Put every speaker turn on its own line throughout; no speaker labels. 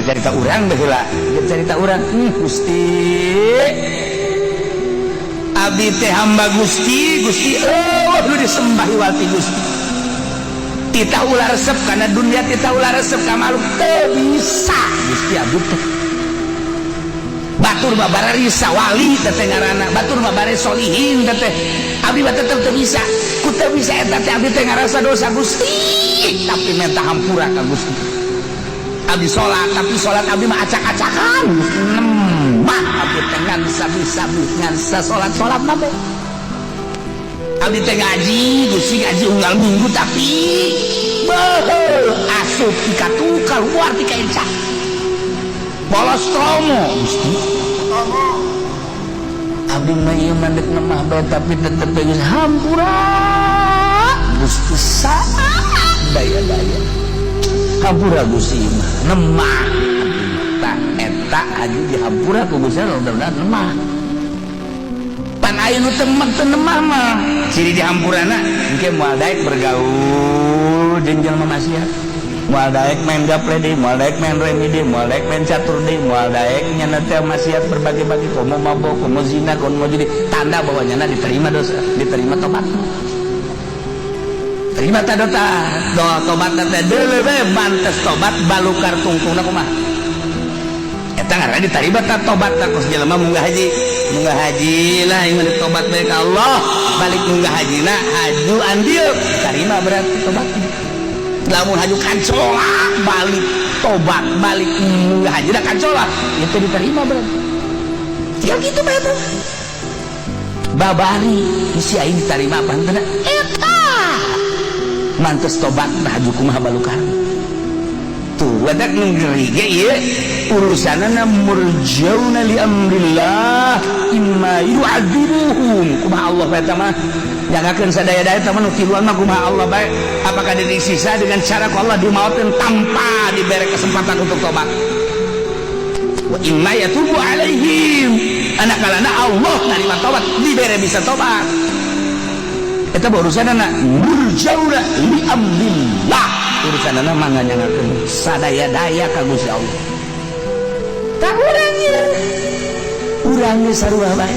Keur carita urang baheula, keur carita urang. Gusti, abdi teh hamba Gusti, Gusti oh nu disembah iwal ti Gusti. Titah ulah resep karena dunia, titah ulah resep ka makhluk, teu bisa Gusti abdi teh. Batur mah bararisa wali teh ngaranna, batur mah bare solihin teh, abdi mah tetep teu bisa. Ku teu bisa eta teh abdi teh ngarasa dosa Gusti, tapi minta hampura ka Gusti. Abdi salat, tapi salat abdi mah acak-acakan Gusti. Nemah abdi teh ngan sabi-sabi ngan sasolat-solat mah teh. Abdi teh ngaji Gusti, ngaji unggal minggu, tapi beuh asup ti katuh keluar ti kaencak, bolos tromo Gusti. Abdi mah ieu mah dek nemah bae, tapi tetep bae geus hampura Gusti, daya-daya hampura Gusti mah nemah abdi mah. Tak eta aju dihampura ku Gusti Allah, mudah-mudahan nemah. Pan aya nu teu teu nemah mah ciri dihampurana engke moal daek bergaul jeung jelema maksiat, moal daek main gaple deui, moal daek main remi deui, moal daek main catur deui, moal daek nyana teh maksiat berbagai-bagai, komo mabok, komo zina, komo judi. Tanda bahwa nyana diterima dosa, diterima tobat. Terima ta dota do tobat teh deuleu bae mantes tobat balukar tungtungna kumaha. Eta ngaranna diterima ta tobat ta kos jelema munggah haji. Munggah haji lah ieu mah tobat bae ka Allah, balik munggah hajina haju andil, terima berarti tobatnya. Lamun haju kancolak balik tobat balik munggah haji dah kancolak, itu diterima berarti. Ya gitu bae tuh. Babari isi aing diterima apa henteu eta mantes tobat tah haju kumaha balukar. Tuh wadak nu ngeri ge ieu urusanana murjauna li amrillah imma yu'adzibuhum. Kumaha Allah bae eta mah jangakeun sadaya-daya eta mah nu tiluan mah kumaha Allah bae. Apakah disiksa dengan cara ku Allah dimautkeun tanpa diberi kesempatan untuk tobat, wa imma yatubu alaihim, anak kalana Allah narima tobat, dibere bisa tobat. Eta urusanana murjauna li amrillah, urusanana mah nganyangakeun sadaya-daya ka Gusti Allah. Tak urang ieu, urang ge sarua bae.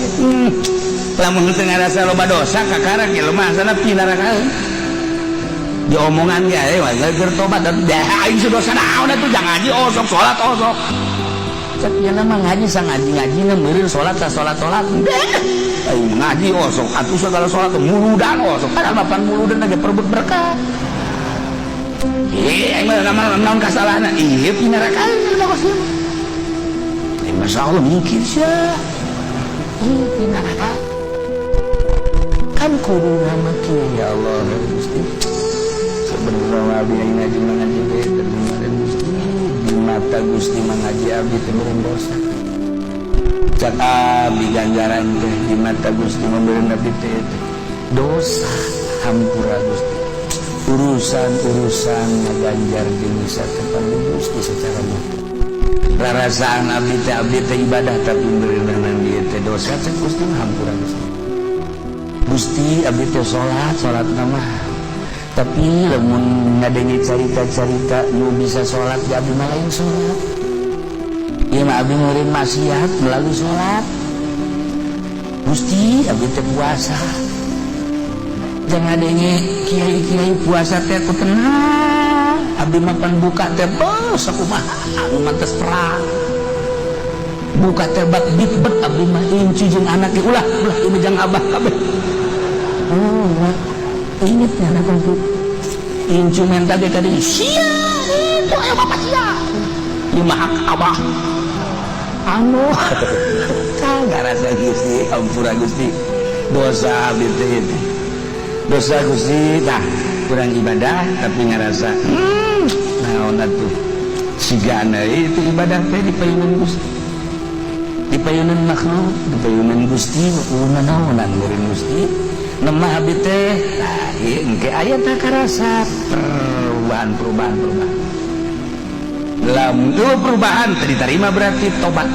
Lamun teu ngarasa loba dosa kakara ge lemah sana pinarakaeun diomongan ge aya keur tobat dah aing dosa naon atuh, jangan ngaji osok, salat osok. Cek nya mah ngaji sang ngaji-ngajina meureun salat sa salat-salat. Aing ngaji osok atuh, segala salat muludan osok, padahal mapan muludan ge perebut berkah. Ih, aing mah naon kasalahna? Ieu pinarakaeun mah kos ieu. Eh, Masya Allah mikir sia. Ih, pinarakaeun. Kan kudu nama kieu ya Allah Gusti. Sebenarnya abdi aing ngaji mah ngaji we terima Gusti. Di mata Gusti mah ngaji abdi teh meureun dosa. Cak abdi ganjaran teh di mata Gusti mah meureun abdi teh dosa, hampura Gusti. Urusan-urusan ngaganjar jeung bisa tepan Gusti secara mutlak. Rarasaan abdi teh ibadah tapi beureunan ieu teh dosa, cek Gusti mah hampura Gusti. Gusti abdi teh salat, salat mah tapi lamun ngadenge carita-carita nu bisa salat di abdi mah lain salat. Ieu mah abdi meureun maksiat melalui salat. Gusti abdi teh puasa. Jangan adanya kiai-kiai puasa teh ku tenang. Abdi mah pan buka teh bos sakumaha anu mantes perang. Buka teh bak bitbet abdi mah incu jeung anak ge ulah ulah ieu jang abah kabeh. Oh, inget ya anak itu. Incu menta ge kadi sia itu aya bapak sia. Ieu mah hak abah. Anu kagak rasa Gusti, ampura Gusti. Dosa abdi teh itu. Dosa Gusti tah kurang ibadah tapi ngerasa naon atuh sigana itu ibadah teh di payunan Gusti, di payunan makhluk, di payunan Gusti kudu naonan meureun Gusti nemah abdi teh. Tah ieu engke aya tah karasa perubahan perubahan perubahan. Lamun perubahan teu diterima berarti tobat.